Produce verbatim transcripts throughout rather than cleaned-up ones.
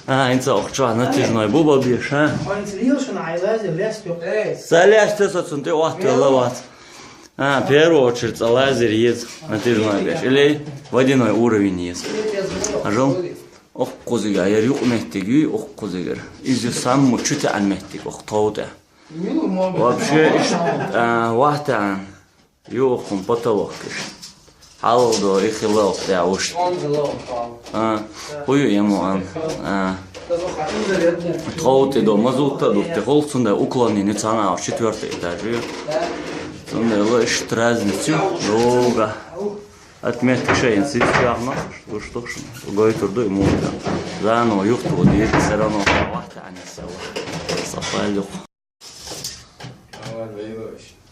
А, инца охча натяжной буба беш, а? Ца лаьшта со цунна тӀе оттавелла вац. А, первую очередь ца лазер еза натяжной беш. Или водяной уровень еза. Ажал? Охкузига, яр юкъ меттиг юй, охкузигар. Иза саму чу таьӀан меттиг, ох товта. Вообще, иш, а, вахтан. Ю хӀун потолок иш. Хьалал до, и хилал тӀе уш. А, хӀу ю ему ан. А. Тховти до, мазутта дурти. Хул цунда уклонение, цана четвёртый этаж ю. Цунда ла иш разницу. Долго. Отметка шейн сис чахна. Уж тохшн. Гой турду ему. Заново юхту дир, всё равно вахта они села. Сапалюк.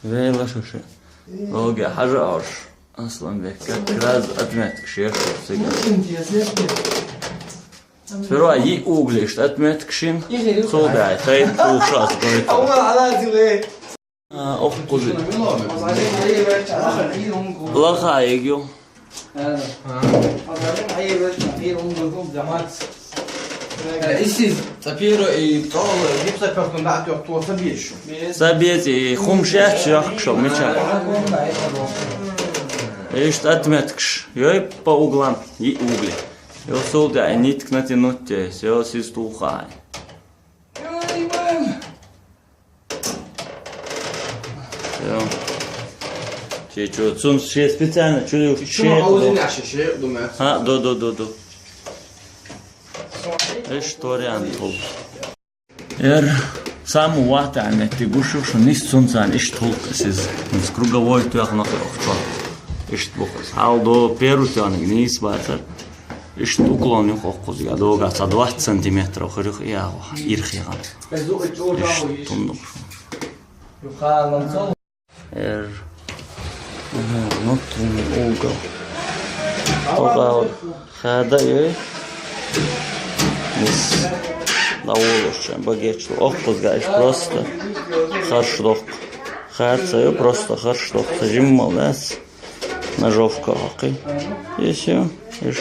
Вейла шуша. Оге, хьажа арш. Асланбек, как раз отметка шеш сега. Сперва и углиш отметка шин. Сога, тай тушас гойта. А, ох, кузи. Лаха егю. Исиз, цапира и тол гипсокартон дӀатоьхтур ца безаш. Ца безаш, и хӀума шаьш яхкаш мича. Иштта отметкаш. Йой, по углам, и угли. Йо, сулда, и нитка натянуть, всё, сиз тухай. Всё. Че чё, цун ше специально чё ю-, ше ду. А, до, до, до, до. Эш вариант хул. Эр саму вата метти гушу, шо нис цунцан иш тулк сиз. Нис круговой тюах нахуй охчо. Иш бухас. Хал до перу тюанг нис бацар. Иш уклон ю хохкузга. Дога ца двадцать сантиметров хрюх я ирхиган. Иш туннук. Эр. Ага, внутренний угол. Угол. Хада ей. Мис. Даволуш, чем багечлу. Ох, кузгаешь просто. Харш дох. Харца ей просто харш дох. Сажим молодец. Ножовка, окей. И всё. Иш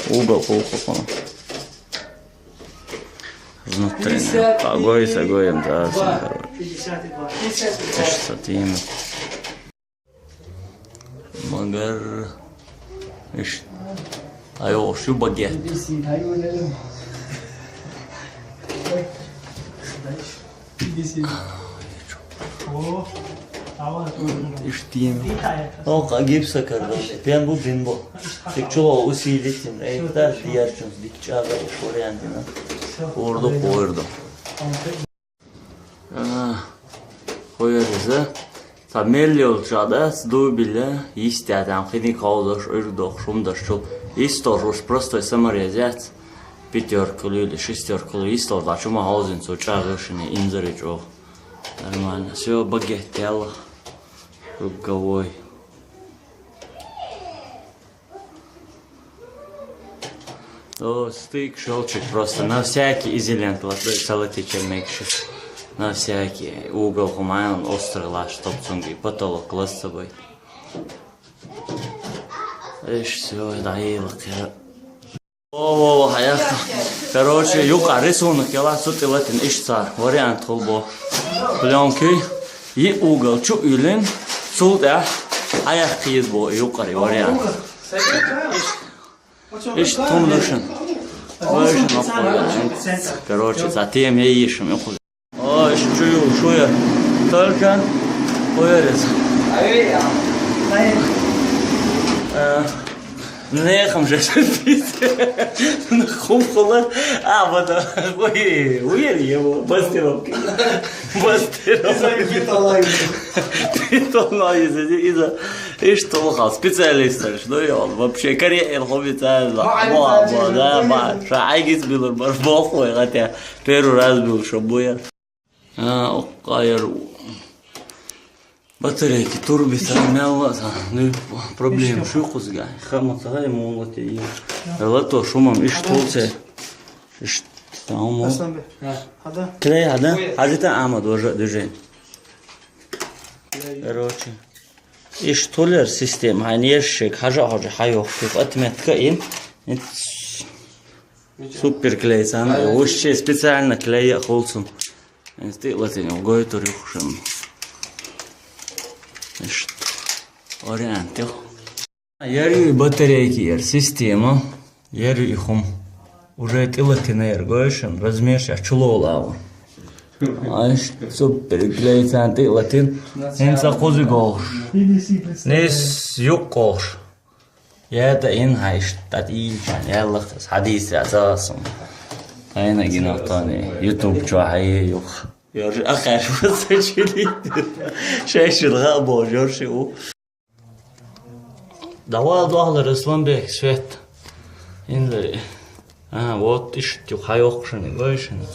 угол, угол. Внутренне. Пятьдесят и два. Погой, сагоем, да, два. Сэн, короче. Пятьдесят и два. Пятьдесят и два. Эш сатим. Магар. Эш. Айо, шу багет. Пятьдесят, айо, не, не. Пятьдесят. Иштин. О, гипса кардон. Пен бу бин бу. Тик чуло усилить. Эй, да, диярчун, дик чага, вариантина. Орду, орду. А, хойриза. Та меллиол чада, сдубиля, истя там, хини каузаш, ирдох, шумдаш, чул. Истор, уж простой саморезец. Пятёрка люли, шестёрка люли, истор, да, чума хаузин, цу чага, шини, инзари, чух. Нормально. Всё, багет тела. Круговой. О, стык, щёлчик просто. На всякий изолент, вот, салатичек мекши. На всякий. Угол хумайл, острый лаш, чтоб цунги, потолок, класс с собой. Эш, всё, да, и лакера. О, о, о, хаяха. Короче, юка рисунок яла сутилатин ишца. Вариант хулбо. Плёнки. И угол чу илин. Сулда. Аяк киз бо юкари вариант. Иш тумдушин. Вариант. Короче, затем я ишим. О, иш чую, шуя. Только хуярец. Э, нехам же пить. Хум хула. А, вот, ой, уял его, бастировки. Бастировки. Питон из, из, из, иш толхал, специалист, что я, вообще, Корея, хобби, да, ба, ба, да, ба, ша, айгиз билур, бар, бохуй, хотя, первый раз был, что буя. А, оккайр. Батарейки турбита мялла, ну, проблема шу кузга. Хама цагай монготе и. Лато шумам иш толце. Иш тамо. Асланбек. Хада. Клей хада. Хадита ама дожа дужен. Короче. Иш толер система, хай нешек, хажа хажа хайо. Отметка ин. Ин. Супер клей, царна. Вообще специально клей я холцун. Эн стийлатин, гойтур юхшам. Ишт. Вариант, йо. Яру батарейки яр система. Яру ихум. Уже тилатина яр гойшан, размер ша чулолава. Аш супер клейцан тилатин. Эн са кузи голш. Нес юк голш. Я та ин хайш, тат илчан, яллах, хадис я засум. Тайна гинатани, YouTube чо хай юх. Ёрш ахаш васачили. Шайшил га бо, ёрш у. Давай, дохлар, Исламбек, свет. Инзари. А, вот ишти хайохшани, гойшани.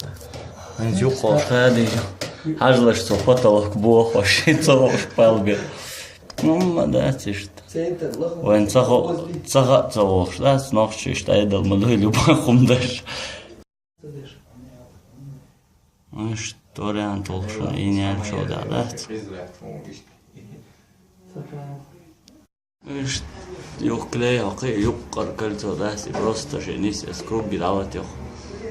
Эн юк холш хади. Хажлаш со потолок бо, хоши со хош палбе. Ну, ма да, тишт. Вен цахо, цаха цаволш, да, снохчиш, та едал ма дой люба хумдаш. Ишт вариант олшун, иньян шо да, да. Ишт юк клей, окей, юк кар кольцо, да, си просто же нис эс круг гидалат ёх.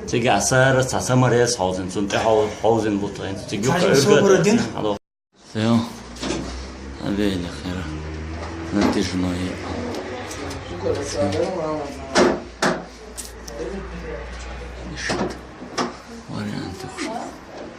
Цига асара, сасамарес, холзин, сунте хол-, холзин бутайн, цига юк кар кольцо. Всё. Абели хера. Натяжной. Вариант ухшо.